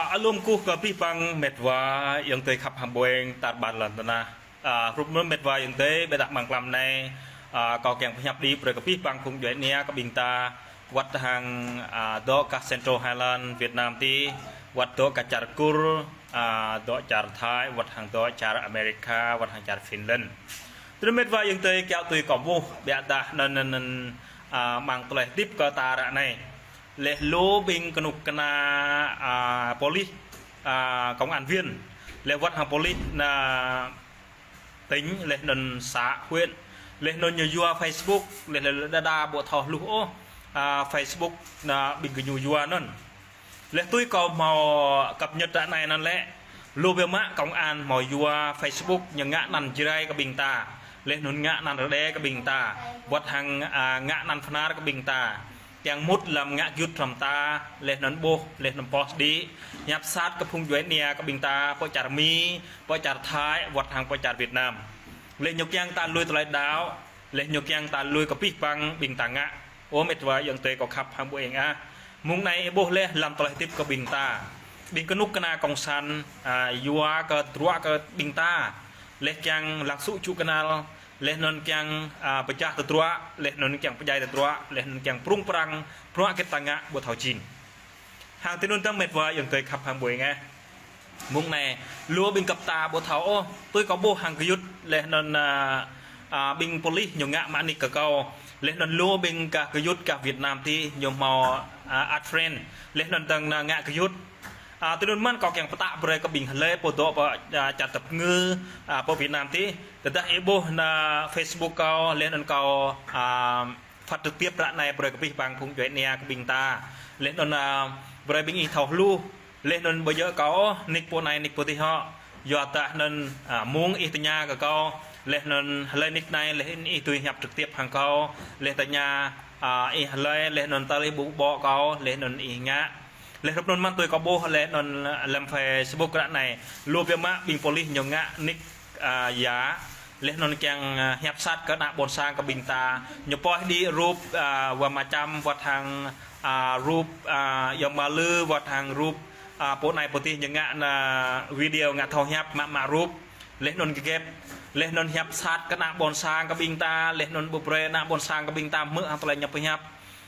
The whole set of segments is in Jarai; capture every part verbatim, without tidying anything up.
Alum kơkuh kơ abih bang met wa ayŏng adơi khăp hăng ƀueng tar ƀar lŏn tơnah. A, hrup anŭn met wa ayŏng adơi, ƀiădah mlam anai, a, kâo kiăng pơhiăp đĭ brơi kơ abih bang phung djuai ania kơ ƀing ta, wơ̆t hăng, a, dŏ gah Central Highland Việt Nam adih, wơ̆t dŏ gah čar Kur, a, dŏ čar Thái, wơ̆t hăng dŏ čar America, wơ̆t hăng čar Finland. Tui anŭn met wa ayŏng adơi, kiaŏ tui kâo ƀuh, ƀiădah anŭn, anŭn, anŭn, a, mơ̆ng tơlơi hơdip kơ ta ră anai. Laih lu ƀing kơnuk kơna, a, polis, a, công an viên, laih wơ̆t hăng polis anŭn tỉnh, laih anŭn xã, huyện, laih anŭn ñu yua Facebook, laih, laih đa đa ƀu thâo hluh ôh, a, Facebook anŭn ƀing gơñu yua anŭn. Laih tui kâo hmâo cập nhật ră anai anŭn lĕ, lu biă mă công an hmâo yua Facebook ñu ngă anăn Jrai kơ ƀing ta, laih anŭn ngă anăn Rơđê kơ ƀing ta, wơ̆t hăng, a, ngă anăn Bahnar kơ ƀing ta. Kiăng mŭt lăm ngă gơyut hrŏm ta, laih anŭn ƀuh, laih anŭn post đĭ, hiăp sat kơ phung djuai ania kơ ƀing ta, pơ čar Mi, pơ čar Thái, wơ̆t hăng pơ čar Việt Nam. Laih ñu kiăng ta lui tơlơi đaŏ, laih ñu kiăng ta lui kơ abih bang ƀing ta ngă. Ơ met wa ayŏng adơi kâo khăp hăng ƀueng ah. Mơ̆ng anai ih ƀuh laih lăm tơlơi hơdip kơ ƀing ta. Ƀing kơnuk kơna cộng sản, a, yua kơ tơdruă kơ ƀing ta. Laih kiăng lăng sŭ čŭ kơnăl, laih anŭn kiăng, a, pơčah tơdruă, laih anŭn kiăng pơdjai tơdruă, laih anŭn kiăng prŭng prăng, bruă hơget ta ngă ƀu thâo jing. Hăng tui anŭn dơ̆ng met wa ayŏng adơi khăp hăng ƀueng ah. Mơ̆ng anai, lu ƀing gơp ta ƀu thâo ôh, tui kâo ƀuh hăng gơyut, laih anŭn, a, a, ƀing polis ñu ngă mă nik kơ kâo, laih anŭn lu ƀing gah gơyut gah Việt Nam adih ñu hmâo, a, add friend, laih anŭn dơ̆ng anŭn ngă gơyut. A, tui anŭn mơ̆n kâo kiăng pơtă brơi kơ ƀing hlơi pô dŏ pơ, a, čar tơpơngư, a, pơ Việt Nam adih, tơdah ih ƀuh anŭn Facebook kâo, laih anŭn kâo, a, phát trực tiếp ră anai brơi kơ abih bang phung djuai ania kơ ƀing ta. Laih anŭn, a, brơi ƀing ih thâo hluh. Laih anŭn ƀu djơ̆ kâo ôh, nik pô anai, nik pô adih hŏ. Yua dah anŭn, a, mơ̆ng ih tơña kơ kâo. Laih anŭn hlơi nik anai, laih anŭn ih tui hiăp trực tiếp hăng kâo. Laih tơña, a, ih hlơi, laih anŭn tơl ih ƀu ƀô̆ kâo, laih anŭn ih ngă. Laih hrup anŭn mơ̆n tui kâo ƀuh, laih anŭn lăm Facebook ră anai. Lu biă mă ƀing polis ñu ngă nik, a, ya, laih anŭn kiăng, a, hiăp sat kơ ană ƀôn sang kơ ƀing ta. Ñu post đĭ rup, a, wa Ama Čăm wơ̆t hăng, a, rup, a, ayŏng Ama Lư wơ̆t hăng rup, a, pô anai pô adih ñu ngă anŭn video ngă thâo hiăp mă mă rup. Laih anŭn gơgep, laih anŭn hiăp sat kơ ană ƀôn sang kơ ƀing ta, laih anŭn ƀu brơi ană ƀôn sang kơ ƀing ta hmư̆ hăng tơlơi ñu pơhiăp.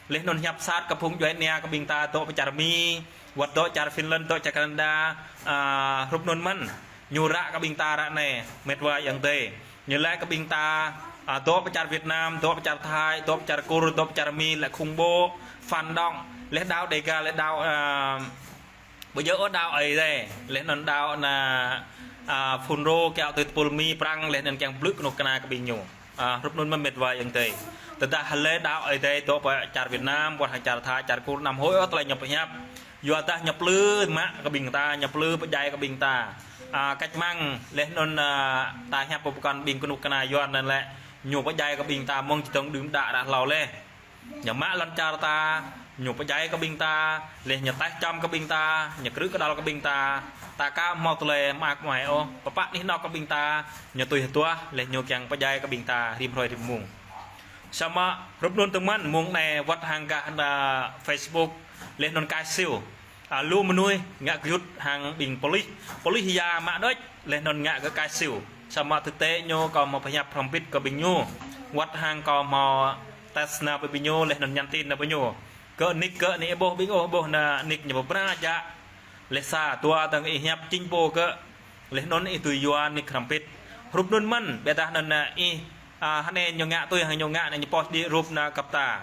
Laih anŭn hiăp sat kơ phung djuai ania kơ ƀing ta dŏ pơ čar Mi, wơ̆t dŏ čar Finland, dŏ čar Canada, a, hrup anŭn mơ̆n. Ñu ră kơ ƀing ta ră anai, met wa ayŏng adơi. Ñu laĭ kơ ƀing ta, a, dŏ pơ čar Việt Nam, dŏ pơ čar Thái, dŏ pơ čar Kur, dŏ pơ čar Mi, laĭ khủng bố, phản động, laih đaŏ Đêga, laih đaŏ, a, ƀu djơ̆ ôh đaŏ Ơi Adai, laih anŭn đaŏ anŭn, a, FULRO kiaŏ tui tơpul Mi Prăng, laih anŭn kiăng blư̆ kơnuk kơna kơ ƀing ñu. A, hrup anŭn mơ̆n met wa ayŏng adơi. Tơdah hlơi đaŏ Ơi Adai dŏ pơ čar Việt Nam, wơ̆t hăng čar Thái, čar Kur, anăm huĭ ôh tơlơi ñu pơhiăp. Yua dah ñu plư mă kơ ƀing ta, ñu plư pơdjai kơ ƀing ta. A, cách mạng, laih anŭn, a, ta hiăp pơkŏn ƀing kơnuk kơna Yuan anŭn lĕ, ñu pơdjai kơ ƀing ta mơ̆ng čơdơ̆ng đưm đă ră hlâo laih. Ñu mă lŏn čar ta, ñu pơdjai kơ ƀing ta, laih ñu taih čăm kơ ƀing ta, ñu krư̆ kơđăl kơ ƀing ta, ta aka hmâo tơlơi mơak mai ôh, pơpă anih anŏ kơ ƀing ta, ñu tui hơduah, laih ñu kiăng pơdjai kơ ƀing ta rĭm hrơi rĭm mông. Samơ̆ hrup anŭn dơ̆ng mơ̆n, mơ̆ng anai wơ̆t hăng gah anŭn Facebook, laih anŭn Kai Siu. A, lu mơnuih ngă gơyut hăng ƀing polis. Polis ya mă đôč, laih anŭn ngă kơ Kai Siu. Samơ̆ thực tế ñu kâo hmâo pơhiăp hrŏm hơbĭt kơ ƀing ñu. Wơ̆t hăng kâo hmâo text anŭn pơ ƀing ñu, laih anŭn nhắn tin anŭn pơ ñu. Kơ nik kơ nik ih ƀuh ƀing ôh, ƀuh anŭn nik ñu pơbra jak. Laih sa dua dơ̆ng ih hiăp jing pô kơ. Laih anŭn ih tui yua nik hrŏm hơbĭt. Hrup anŭn mơ̆n, ƀiădah anŭn, a, ih, a, hơnai ñu ngă tui hăng ñu ngă anŭn ñu post đĭ rup anŭn gơp ta.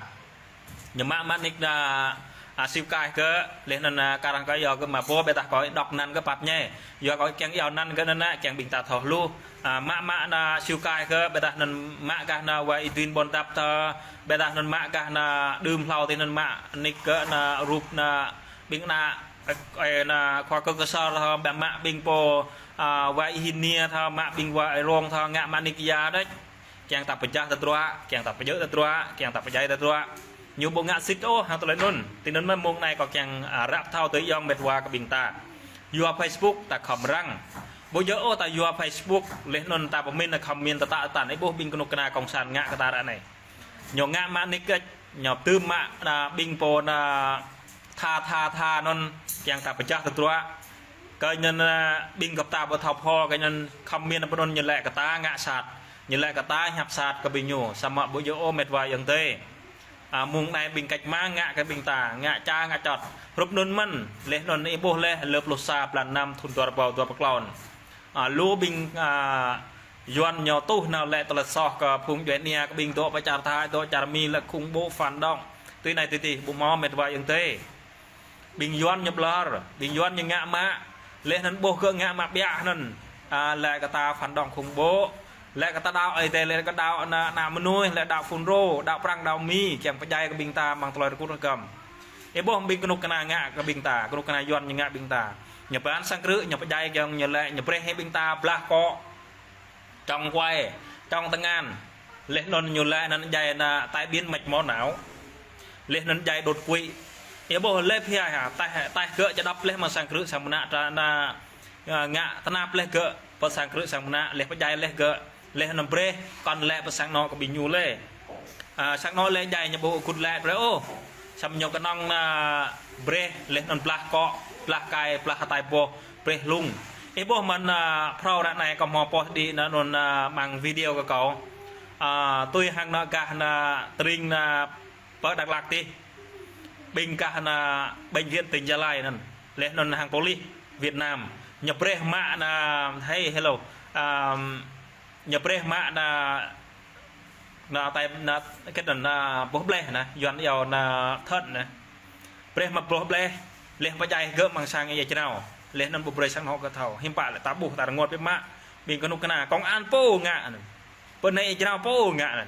Ñu mă mă nik anŭn, a, Siu Kai kơ, laih anŭn, a, kar hăng kâo iâu kơ mă pô ƀiădah kâo đŏk anăn kơ pap ñai. Yua kâo kiăng iâu anăn kơ anŭn, a, kiăng ƀing ta thâo hluh. A, mă mă anŭn Siu Kai kơ, ƀiădah anŭn mă gah anŭn wa Y Duen Buôn Dap tơ, ƀiădah anŭn mă gah anŭn đưm hlâo adih anŭn mă nik kơ anŭn rup anŭn ƀing anŭn, ơ, ơ, anŭn khua Kơk Ksor tơ, ƀiă mă ƀing pô, a, wa Y Hin Niê tơ, mă ƀing wa Y Rong tơ, ngă mă nik ya đôč. Kiăng ta pơčah tơdruă, kiăng ta pơdjơ̆ tơdruă, kiăng ta pơdjai tơdruă. Ñu ƀu ngă sĭt ôh hăng tơlơi anŭn. Tui anŭn mơ̆n mơ̆ng anai kâo kiăng, a, ră thâo tui ayŏng met wa kơ ƀing ta. Yua Facebook ta khŏm răng. Ƀu djơ̆ ôh ta yua Facebook, laih anŭn ta pơmĭn ta khŏm mĭn tơtă tăn. Ih ƀuh ƀing kơnuk kơna cộng sản ngă kơ ta ră anai. Ñu ngă mă nik kơ, ñu tưm mă anŭn ƀing pô anŭn tha, tha, tha anŭn, kiăng ta pơčah tơdruă. Kơ anŭn, ơ, ƀing gơp ta ƀu thâo pho, kơ anŭn khăm min pơ anŭn ñu lĕ kơ ta ngă sat. Ñu lĕ kơ ta hiăp sat kơ ƀing ñu. Samơ̆ ƀu djơ̆ ôh met wa ayŏng adơi. A, mơ̆ng anai ƀing kač ma ngă kơ ƀing ta, ngă ča ngă čot. Hrup anŭn mơ̆n, laih anŭn ih ƀuh laih, lơ pluh sa blan năm thŭn dua rơbâo dua pluh klâo. A, lu ƀing, a, Yuan ñu tuh nao lĕ tơlơi soh kơ phung djuai ania kơ ƀing dŏ pơ čar Thái, dŏ čar Mi lĕ khủng bố phản động. Tui anai tui adih, ƀu hmâo met wa ayŏng adơi. Ƀing Yuan ñu ƀlŏr, ƀing Yuan ñu ngă mă, laih anŭn ƀuh gơ̆ ngă mă ƀiă anŭn, a, lĕ kơ ta phản động khủng bố, lĕ kơ ta đaŏ Ơi Adai, lĕ kơ đaŏ ană, ană mơnuih, lĕ đaŏ FULRO, đaŏ Prăng, đaŏ Mi, kiăng pơdjai kơ ƀing ta amăng tơlơi rơkut rơkăm. Ih ƀuh ƀing kơnuk kơna ngă kơ ƀing ta, kơnuk kơna Yuan ñu ngă ƀing ta. Ñu pơan sang krư̆, ñu pơdjai kiăng ñu lĕ, ñu brơi hĭ ƀing ta blah akŏ. Trong quay, trong tơngan. Laih anŭn ñu lĕ anŭn djai ană tai biến mạch máu não. Laih anŭn djai đột quỵ. Ih ƀuh laih phiăn hă, taih, taih gơ̆ čơdŏp laih amăng sang krư̆ sang mơnă ta ană, a, ngă tơnap laih gơ̆, pơ sang krư̆ sang mơnă, laih pơdjai laih gơ̆, laih anŭn brơi, kŏn lĕ pơ sang anŏ kơ ƀing ñu laih. A, sang anŏ lĕ djai ñu ƀu gŭt lĕ brơi ôh. Samơ̆ ñu kơnơ̆ng, a, brơi, laih anŭn blah akŏ, blah kai, blah hơtai boh, brơi hlung. Ih ƀuh mơ̆n, a, phrâo ră anai kâo hmâo post đĭ anŭn, anŭn, a, amăng video kơ kâo. A, tui hăng ană gah ană tơring ană pơ Dak Lak adih. Ƀing gah ană bệnh viện tỉnh Gia Lai anŭn. Laih anŭn hăng polis Việt Nam. Ñu brơi mă ană, hey, hello. A, ñu brơi mă ană ană tai, ană, kơ anŭn, ană boh bleh anŭn, Yuan iâu ană thơ̆t anŭn. Brơi mă boh bleh, laih pơdjai gơ̆ amăng sang ia jrao. Laih anŭn ƀu brơi sang anŏ gơ̆ thâo. Hiư̆m pă lĕ ta ƀuh ta rơngot biă mă. Ƀing kơnuk kơna công an pô ngă anŭn. Pơ anai ia jrao pô ngă anŭn.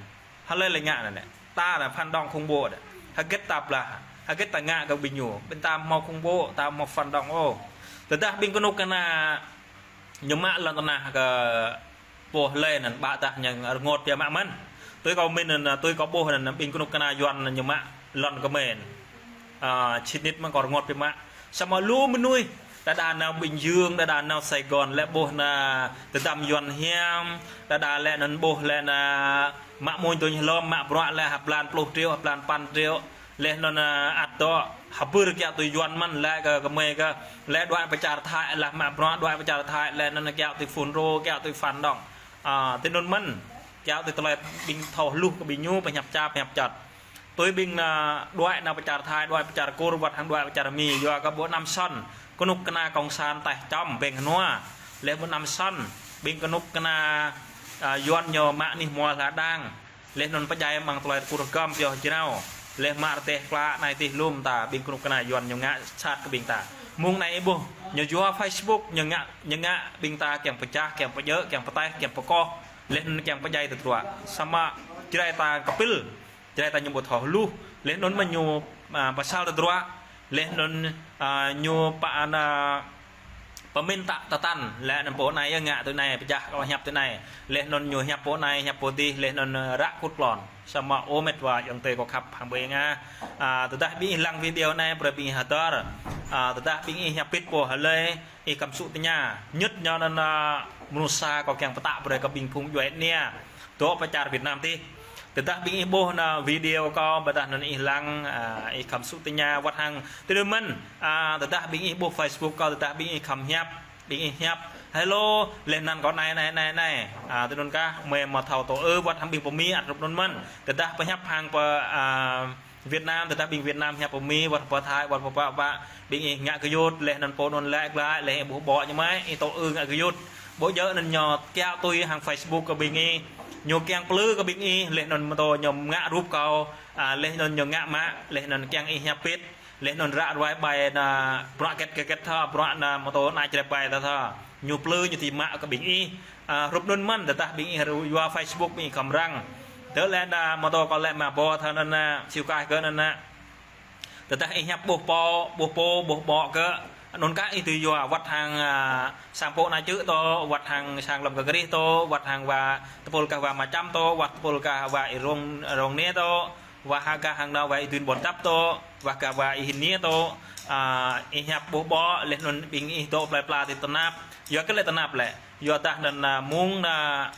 Hlơi lĕ ngă anŭn lĕ. Ta anŭn phản động khủng bố đa. Hơget ta blah. Hơget ta ngă kơ ƀing ñu. Ƀing ta hmâo khủng bố, ta hmâo phản động ôh. Tơdah ƀing kơnuk kơna ñu mă lŏn tơnah kơ pô hlơi anŭn ƀă tah ñu rơngot biă mă mơ̆n. Tui kâo min anŭn, tui kâo ƀuh anŭn, ƀing kơnuk kơna Yuan anŭn ñu mă lŏn kơ mơ̆n. A, sĭt nik mơ̆n kâo rơngot biă mă. Samơ̆ lu mơnuih, đơđa nao Bình Dương, đơđa nao Sài Gòn, lĕ ƀuh ană tơdăm Yuan hiam, đơđa lĕ anŭn ƀuh lĕ ană mă mơ̆ng dŏ ñu hlŏm, mă bruă lĕ ha blan pluh triệu, ha blan păn triệu. Laih anŭn, a, ăt dŏ hơbưr kiaŏ tui Yuan mơ̆n, lĕ kơ, kơ mơi kơ, lĕ đuaĭ pơ čar Thái, lah mă bruă đuaĭ pơ čar Thái, laih anŭn kiaŏ tui FULRO, kiaŏ tui phản động. A, tui anŭn mơ̆n, kiaŏ tui tơlơi ƀing thâo hluh kơ ƀing ñu, pơhiăp ča, pơhiăp čot. Tui ƀing, a, đuaĭ nao pơ čar Thái, đuaĭ pơ čar Kur, wơ̆t hăng đuaĭ pơ čar Mi, yua kơ ƀu anăm sŏn, kơnuk kơna cộng sản taih čŏm ƀing hnua. Laih ƀu anăm sŏn, ƀing kơnuk kơna, a, Yuan ñu mă anih hmua hla đang. Laih anŭn pơdjai amăng tơlơi rơkut rơkăm pioh jrao. Laih mă rơdêh klă anai adih lŏm ta ƀing kơnuk kơna Yuan ñu ngă sat kơ ƀing ta. Mơ̆ng anai ih ƀuh, ñu yua Facebook, ñu ngă, ñu ngă ƀing ta kiăng pơčah, kiăng pơdjơ̆, kiăng pơtaih, kiăng pơkoh. Laih anŭn kiăng pơdjai tơdruă. Samơ̆ Jrai ta kơpĭl. Jrai ta ñu ƀu thâo hluh. Laih anŭn mơ̆n ñu, a, pơsal tơdruă. Laih anŭn, a, ñu pă ană pơmĭn tă tơtăn, laih anŭn pô anai yơh ngă tui anai, pơčah kơ hiăp tui anai. Laih anŭn ñu hiăp pô anai, hiăp pô adih, laih anŭn, ơ, ră kŭt klon. Samơ̆ ơ met wa ayŏng adơi kâo khăp hăng ƀing ih. A, tơdah ƀing ih lăng video anai, brơi ƀing ih hơdơr. A, tơdah ƀing ih hiăp pit pô hlơi, ih khŏm sŭ tơña. Ñŭt ñu anŭn, ơ, mơnuih sa kâo kiăng pơtă brơi kơ ƀing phung djuai ania. Dŏ pơ čar Việt Nam adih. Tơdah ƀing ih ƀuh ană video kâo, ƀôdah anŭn ih lăng, a, ih khŏm sŭ tơña wơ̆t hăng. Tui anŭn mơ̆n, a, tơdah ƀing ih ƀuh Facebook kâo, tơdah ƀing ih khŏm hiăp, ƀing ih hiăp. Hello, laih anŭn kâo anai, anai, anai, anai. A, tui anŭn kah, mơi mă thâo tô ư, wơ̆t hăng ƀing pơ Mi ăt hrup anŭn mơ̆n. Tơdah pơhiăp hăng pơ, a, Việt Nam, tơdah ƀing Việt Nam hiăp pơ Mi, wơ̆t pơ Thái, wơ̆t pơ pă pă, ƀing ih ngă gơyut, laih anŭn pô anŭn lĕ glaĭ, laih ih ƀuh ƀô̆ ñu mơ̆n, ih tô ư ngă gơyut. Ƀu djơ̆ anŭn ñu kiaŏ tui hăng Facebook kơ ƀing ih, ñu kiăng plư kơ ƀing ih, laih anŭn mơtô ñu ngă rup kâo, a, laih anŭn ñu ngă mă, laih anŭn kiăng ih hiăp pit, laih anŭn ră ruai ƀai ană bruă hơget hơget thâo, bruă ană mơtô ană Jrai ƀai ta thâo. Ñu plư ñu tui mă kơ ƀing ih. A, hrup anŭn mơ̆n, tơdah ƀing ih ru-, yua Facebook ƀing ih khŏm răng. Tơlơi ană mơtô kâo lĕ mă ƀô̆ thâo anŭn, a, siu kaih kơ anŭn, a. Tơdah ih hiăp ƀuh pô, ƀuh pô, ƀuh ƀô̆ kơ, anŭn kah ih tui yua wơ̆t hăng, a, sang pô ană čư̆ tô, wơ̆t hăng sang lŏm kơ krih tô, wơ̆t hăng wa tơpul kah wa Mă Čăm tô, wơ̆t tơpul kah wa Y Rong, Rong Ne tô, wơ̆t hăng kah hăng anŭn wa Y Duen Ƀôn Dăp tô, wơ̆t kah wa Y Hin Ne tô, a, ih hiăp ƀuh ƀô̆, laih anŭn ƀing ih dŏ plơi pla tui tơnap, yua kơ lĕ tơnap lĕ, yua dah anŭn, a, mơ̆ng ană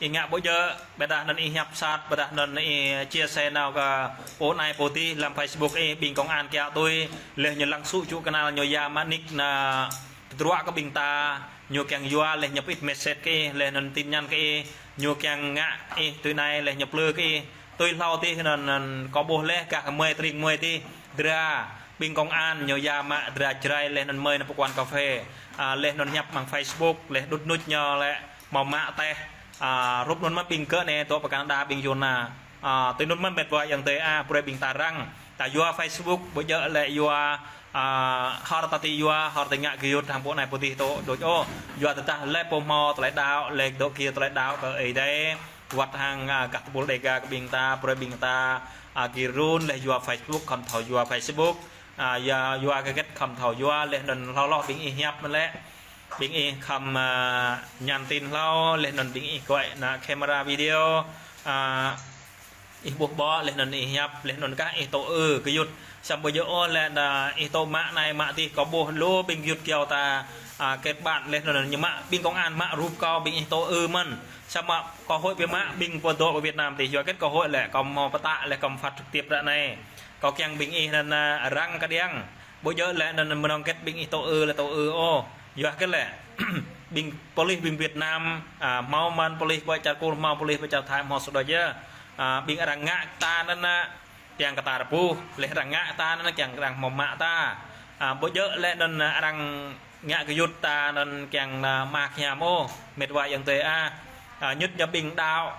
Ih ngă ƀu djơ̆, ƀôdah anŭn ih hiăp sat, ƀôdah anŭn ih chia sẻ nao kơ pô anai pô adih lăm Facebook ih, ƀing công an kiaŏ tui, laih ñu lăng sŭ čŭ kơnăl ñu ya mă nick anŭn tơdruă kơ ƀing ta, ñu kiăng yua laih ñu pit message kơ ih, laih anŭn tin nhắn kơ ih, ñu kiăng ngă ih tui anai laih ñu plư kơ ih. Tui hlâo adih anŭn, anŭn kâo ƀuh laih gah kơmơi tring mơi adih, dra ƀing công an ñu ya mă dra Jrai laih anŭn mơi nao pơ quán cà phê. A, laih anŭn hiăp mơ̆ng Facebook, laih đŭt nŭč ñu lĕ hmâo mă teh. A, rup anŭn mơ̆n ƀing gơ̆ anai dŏ pơ Canada ƀing Yôna. A, tui anŭn mơ̆n met wa ayŏng adơi a, brơi ƀing ta răng. Ta yua Facebook, ƀu djơ̆ lĕ yua, a, hor ta ti yua, hor ta ngă gơyut hăng pô anai pô adih dŏ, đôč ôh. Yua tơdah lĕ pô hmâo tơlơi đaŏ, lĕ dŏ kiăng tơlơi đaŏ kơ Ơi Adai. Wơ̆t hăng, a, gah tơpul Dega kơ ƀing ta, brơi ƀing ta, a, gir run laih yua Facebook, khŏm thâo yua Facebook. A, yua, yua hơget khŏm thâo yua, laih anŭn hloh hloh ƀing ih hiăp mơ̆n lĕ. Ƀing ih khŏm, a, nhắn tin hlâo, laih anŭn ƀing ih gọi nao camera video. A, ih ƀuh ƀô̆, laih anŭn ih hiăp, laih anŭn kah ih tŏ ư gơyut. Samơ̆ ƀu djơ̆ ôh lĕ anŭn ih tŏ mă anai mă adih, kâo ƀuh lu ƀing gơyut kiaŏ ta, a, kết bạn, laih anŭn ñu mă, ƀing công an mă rup kâo, ƀing ih tŏ ư mơ̆n. Samơ̆ kâo hơi biă mă ƀing pô dŏ pơ Việt Nam adih, yua hơget kâo hơi lĕ, kâo hmâo pơtă, laih kâo phat trực tiếp ră anai. Kâo kiăng ƀing ih anŭn, a, răng kơđiăng. Ƀu djơ̆ lĕ anŭn mơnơ̆ng hơget ƀing ih tŏ ư lĕ tŏ ư ôh. Yua hơget lĕ ƀing pôlis ƀing Việt Nam, a, hmâo mơ̆n pôlis pơ čar Kur, hmâo pôlis pơ čar Thái, hmâo sơđŏ yơh. A, ƀing arăng ngă ta anŭn, a, kiăng kơ ta rơbuh, laih arăng ngă ta anŭn kiăng arăng hmâo mă ta. A, ƀu djơ̆ lĕ anŭn, a, arăng ngă gơyut ta anŭn kiăng, a, mă hiam ôh, met wa ayŏng adơi a. A, ñŭt ñu ƀing đaŏ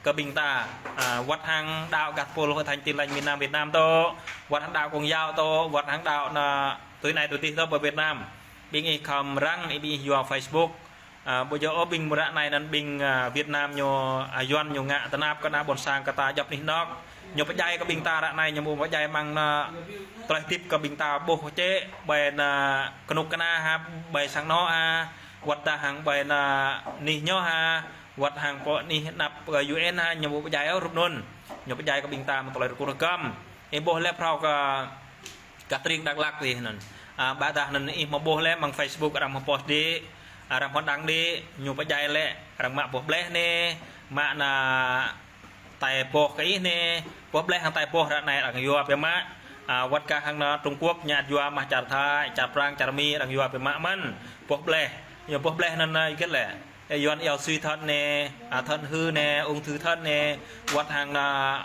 kơ ƀing ta, a, wơ̆t hăng đaŏ gah tơpul Hội Thánh Tin Lành miền Nam Việt Nam dŏ, wơ̆t hăng đaŏ Công giáo dŏ, wơ̆t hăng đaŏ anŭn tui anai tui adih dŏ pơ Việt Nam. Ƀing ih khŏm răng, ih ƀing ih yua Facebook. A, ƀu djơ̆ ôh ƀing mơ̆ng ră anai anŭn ƀing, a, Việt Nam ñu, a, Yuan ñu ngă tơnap kơ ană ƀôn sang kơ ta djŏp anih anŏk. Ñu pơdjai kơ ƀing ta ră anai, ñu ƀu pơdjai mơ̆ng anŭn tơlơi hơdip kơ ƀing ta ƀuh čĕ, ƀơi anŭn kơnuk kơna ha, ƀơi sang anŏ ha, wơ̆t tơdah hăng ƀơi anŭn anih ñu ha, wơ̆t hăng pơ anih anăp, ơ, U N ha, ñu ƀu pơdjai ôh rup anŭn. Ñu pơdjai kơ ƀing ta mơ̆ng tơlơi rơkŭt rơkăm. Ih ƀuh lĕ phrâo kơ gah tring Dak Lak adih anŭn. A, ƀôdah anŭn ih hmâo ƀuh lĕ mơ̆ng Facebook arăng hmâo post đĭ, arăng hmâo đăng đĭ, ñu pơdjai lĕ, arăng mă boh bleh anai, mă anŭn tai boh kơ ih anai, boh bleh hăng tai boh ră anai arăng yua biă mă. A, wơ̆t kah hăng anŭn Trung Quốc ñu ăt yua, mă čar Thái, čar Prang, čar Mi arăng yua biă mă mơ̆n. Boh bleh, ñu boh bleh anŭn, a, hơget lĕ. Ơ, Yuan iâu suy thận anai, a, thận hư anai, ung thư thận anai, wơ̆t hăng anŭn,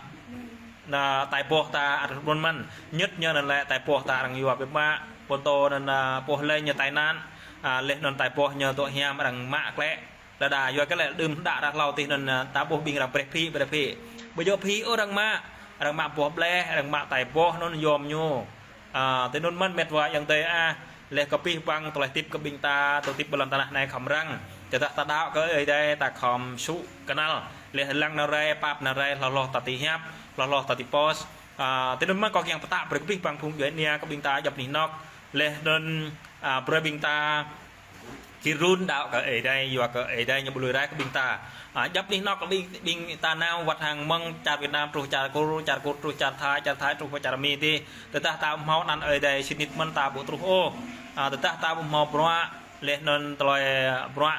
anŭn tai boh ta ăt rup anŭn mơ̆n. Ñŭt ñu anŭn lĕ tai boh ta arăng yua biă mă, pô tô anŭn, a, boh lĕ ñu tai nạn, a, laih anŭn tai boh ñu dŏ hiam arăng mă klĕ. Lơđa yua hơget lĕ đưm đă ră hlâo adih anŭn, a, ta ƀuh ƀing arăng breh phĭ, breh phĭ. Ƀu djơ̆ phĭ ôh arăng mă, arăng mă boh bleh, arăng mă tai boh anŭn yom ñu. A, tui anŭn mơ̆n met wa ayŏng adơi a, laih kơ abih bang tơlơi hơdip kơ ƀing ta, tơlơi hơdip ƀơi lŏn tơnah anai khŏm răng. Tơdah ta đaŏ kơ Ơi Adai ta khŏm sŭ kơnăl. Laih lăng anŭn rai, pap anŭn rai, hloh hloh ta ti hiăp, hloh hloh ta ti post. A, tui anŭn mơ̆n kâo kiăng pơtă brơi kơ abih bang phung djuai ania kơ ƀing ta djŏp anih anŏk. Laih anŭn, a, brơi ƀing ta gir run đaŏ kơ Ơi Adai, yua kơ Ơi Adai ñu ƀu lui rai kơ ƀing ta. A, djŏp anih anŏk kơ ƀing, ƀing ta nao wơ̆t hăng mơ̆ng čar Việt Nam truh čar Kur, čar Kur truh čar Thái, čar Thái truh pơ čar Mi adih. Tơdah ta ƀu hmâo anăn Ơi Adai sĭt nik mơ̆n ta ƀu truh ôh. A, tơdah ta ƀu hmâo bruă, laih anŭn tơlơi bruă,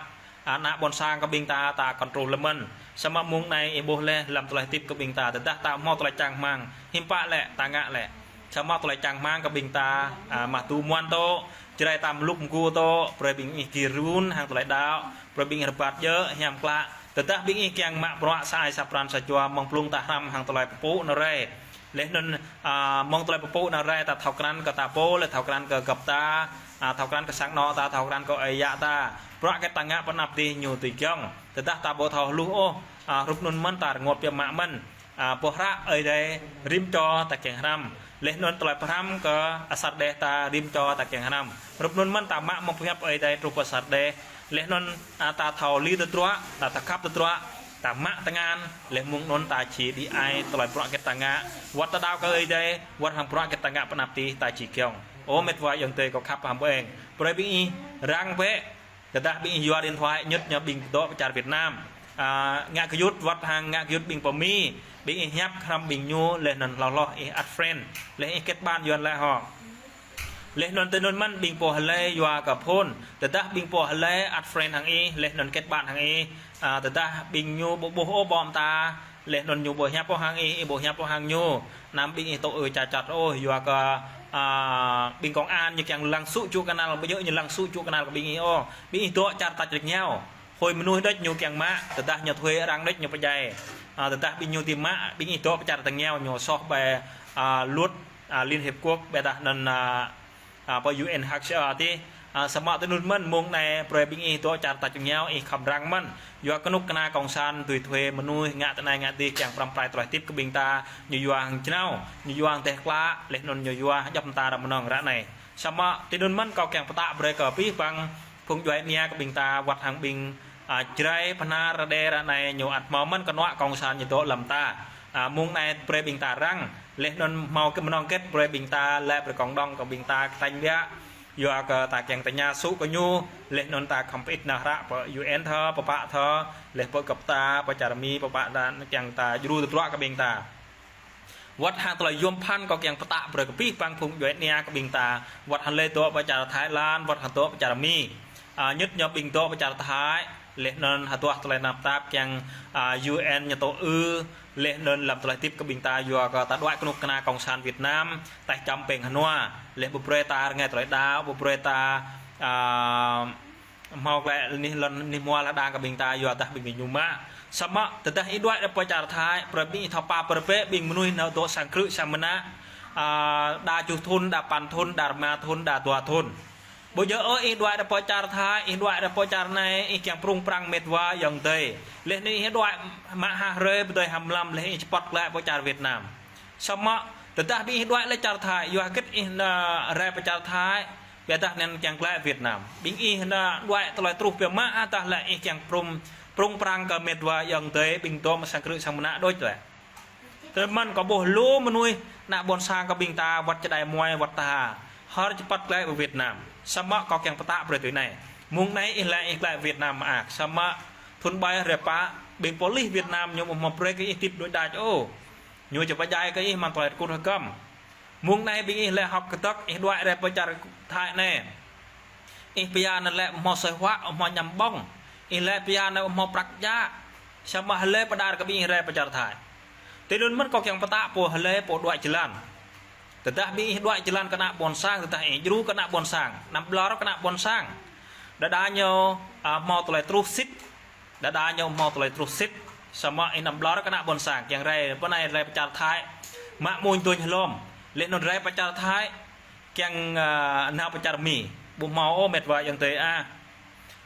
a, ană ƀôn sang kơ ƀing ta, ta kŏn truh lĕ mơ̆n. Samơ̆ mông anai ih ƀuh laih lăm tơlơi hơdip kơ ƀing ta. Tơdah ta ƀu hmâo tơlơi čang rơmang, hiư̆m pă lĕ ta ngă lĕ. Samơ̆ tơlơi čang rơmang kơ ƀing ta, a, mă tu muan tŏ, Jrai ta mlŭk mgu tŏ, brơi ƀing ih gir run hăng tơlơi đaŏ, brơi ƀing ih rơbat djơ̆ hiam klă. Tơdah ƀing ih kiăng mă bruă sa ai sa pran sa jua, mơ̆ng blung ta hrăm hăng tơlơi pơpŭ anŭn rai. Laih anŭn, a, mơ̆ng tơlơi pơpŭ anŭn rai ta thâo krăn kơ ta pô, laih thâo krăn kơ gơp ta, a, thâo krăn kơ sang anŏ ta, thâo krăn kơ ơi yă ta. Bruă hơget ta ngă pơ anăp adih ñu tui giŏng. Tơdah ta ƀu thâo hluh ôh, a, rup anŭn mơ̆n ta rơngot biă mă mơ̆n. A, boh hră Ơi Adai rĭm čô ta kiăng hrăm. Laih anŭn tơlơi pơhrăm kơ asar đeh ta rĭm čô ta kiăng hrăm. Rup anŭn mơ̆n ta mă mơ̆ng pơhiăp Ơi Adai truh pơ asar đeh. Laih anŭn, a, ta thâo lui tơdruă, ta thâo khăp tơdruă, ta mă tơngan, laih mơ̆ng anŭn ta či đĭ ai tơlơi bruă hơget ta ngă. Wơ̆t ta đaŏ kơ Ơi Adai, wơ̆t hăng bruă hơget ta ngă pơ anăp adih ta či giŏng. Ơ met wa ayŏng adơi kâo khăp hăm ƀơ̆ng. Brơi ƀing ih răng bĕ, tơdah ƀing ih yua điện thoại ñŭt ñu ƀing dŏ pơ čar Việt Nam. A, ngă gơyut wơ̆t hăng ngă gơyut ƀing pơ Mi, ƀing ih hiăp hrăm ƀing ñu laih anŭn hloh hloh ih add friend, laih ih kết bạn Yuan laih hŏ. Laih anŭn tui anŭn mơ̆n ƀing pô hlơi yua kơ phone, tơdah ƀing pô hlơi add friend hăng ih, laih anŭn kết bạn hăng ih, a, tơdah ƀing ñu ƀu ƀuh ôh ƀô̆ mơta, laih anŭn ñu ƀu hiăp ôh hăng ih, ih ƀu hiăp ôh hăng ñu. Anăm ƀing ih tŭ ư ča čăt ôh, yua kơ, a, ƀing công an ñu kiăng lăng sŭ čŭ kơnăl, ƀu djơ̆ ñu lăng sŭ čŭ kơnăl kơ ƀing ih ôh. Ƀing ih dŏ čar tač rơngiao. Hơi mơnuih đôč ñu kiăng mă, tơdah ñu thuê arăng đôč ñu pơdjai. A, tơdah ƀing ñu či mă, ƀing ih dŏ pơ čar rơngiao ñu soh ƀơi, a, luật, a, Liên Hiệp Quốc, ƀôdah anŭn, a, a, pơ U N H C R tih, a, samơ̆ tui anŭn mơ̆n mông anai brơi ƀing ih dŏ čar tač rơngiao ih khŏm răng mơ̆n. Yua kơnuk kơna kông sản tui thuê mơnuih ngă tơ anai ngă adih kiăng pơrăm pơrai tơlơi hơdip kơ ƀing ta, ñu yua hăng jơnao, ñu yua hăng teh klă, laih anŭn ñu yua hăng djŏp mơta ră mơnơ̆ng ră anai. Samơ̆ tui anŭn mơ̆n kâo kiăng pơtă brơi kơ abih bang phung djuai ania kơ ƀing ta wơ̆t hăng ƀing, a, Jrai, Bahnar, Rađê ră anai ñu ăt hmâo mơ̆n kơnuă kông sản ñu dŏ lăm ta. A, mông anai brơi ƀing ta răng, laih anŭn hmâo kơ mơnơ̆ng hơget brơi ƀing ta, laih brơi cộng đồng kơ ƀing ta kơtañ biă. Yua kơ ta kiăng tơña sŭ kơ ñu, laih anŭn ta khŏm pơit nao hră pơ U N thơ, pơpă thơ, laih pơ gơp ta, pơ čar Mi, pơpă ta kiăng ta djru tơdruă kơ ƀing ta. Wơ̆t hăng tơlơi yôm phăn kâo kiăng pơtă brơi kơ abih bang phung djuai ania kơ ƀing ta. Wơ̆t hăng hlơi dŏ pơ čar Thái Lan, wơ̆t hăng dŏ pơ čar Mi. A, ñŭt ñu ƀing dŏ pơ čar Thái. Laih anŭn hơduah tơlơi tơnap tap kiăng, a, U N ñu tŭ ư. Laih anŭn lăm tơlơi hơdip kơ ƀing ta yua kơ ta đuaĭ kơnuk kơna kông sản Việt Nam. Taih čăm peng hơnua. Laih ƀu brơi ta rơngai tơlơi đaŏ, ƀu brơi ta, a, hmâo glaĭ anih lŏn anih hmua lŏn đang kơ ƀing ta yua dah ƀing ñu mă. Samơ̆ tơdah ih đuaĭ rai pơ čar Thái, brơi ƀing ih thâo pap brơi bĕ ƀing mơnuih nao dŏ sang krư̆ sang mơnă, a, đa tơjuh thŭn, đa păn thŭn, đa rơma thŭn, đa dua thŭn. Ƀu djơ̆ ôh ih đuaĭ rai pơ čar Thái, ih đuaĭ rai pơ čar anai, ih kiăng prŭng prăng mĕt wa ayŏng adơi. Laih anŭn ih đuaĭ mă ha hrơi, pơdơi ha mlam, laih ih čơpăt glaĭ pơ čar Việt Nam. Samơ̆ tơdah ƀing ih đuaĭ lĕ čar Thái, yua hơget ih nao rai pơ čar Thái, ƀôdah anŭn kiăng glaĭ Việt Nam. Ƀing ih nao đuaĭ tơlơi truh biă mă, a, tơdah lĕ ih kiăng prŭng, prŭng prăng kơ mĕt wa ayŏng adơi, ƀing dŏ mă sang krư̆ sang mơnă đôč lĕ. Tui anŭn mơ̆n kâo ƀuh lu mơnuih, ană ƀôn sang kơ ƀing ta, wơ̆t čơđai muai, wơ̆t tha, hơr čơpăt glaĭ pơ Việt Nam. Samơ̆ kâo kiăng pơtă brơi tui anai. Mông anai ih lĕ ih glaĭ Việt Nam mơak. Samơ̆ thŭn ƀai hrơi pă, ƀing polis Việt Nam ñu ƀu hmâo brơi kơ ih hơdip đôč đač ôh. Ñu či pơdjai kơ ih mơ̆ng tơlơi rơkŭt hơgăm. Mông anai ƀing ih lĕ hŏk kơdơ̆k, ih đuaĭ rai pơ čar Thái anai. Ih pia anŭn lĕ ƀu hmâo asơi huă, ƀu hmâo añăm ƀơ̆ng. Ih lĕ pia anŭn ƀu hmâo prăk djă. Samơ̆ hlơi pơđar kơ ƀing ih rai pơ čar Thái. Tui anŭn mơ̆n kâo kiăng pơtă pô hlơi pô đuaĭ jơlan. Tơdah ƀing ih đuaĭ jơlan kơ ană ƀôn sang, tơdah ih djru kơ ană ƀôn sang. Anăm ƀlŏr kơ ană ƀôn sang. Đơđa ñu, a, hmâo tơlơi truh sĭt. Đơđa ñu hmâo tơlơi truh sĭt. Samơ̆ ih anăm ƀlŏr kơ ană ƀôn sang. Kiăng rai, pơ anai rai pơ čar Thái. Mă amuñ duñ hlom. Laih anŭn rai pơ čar Thái. Kiăng, a, nao pơ čar Mi. Ƀu hmâo ôh mĕt wa ayŏng adơi a.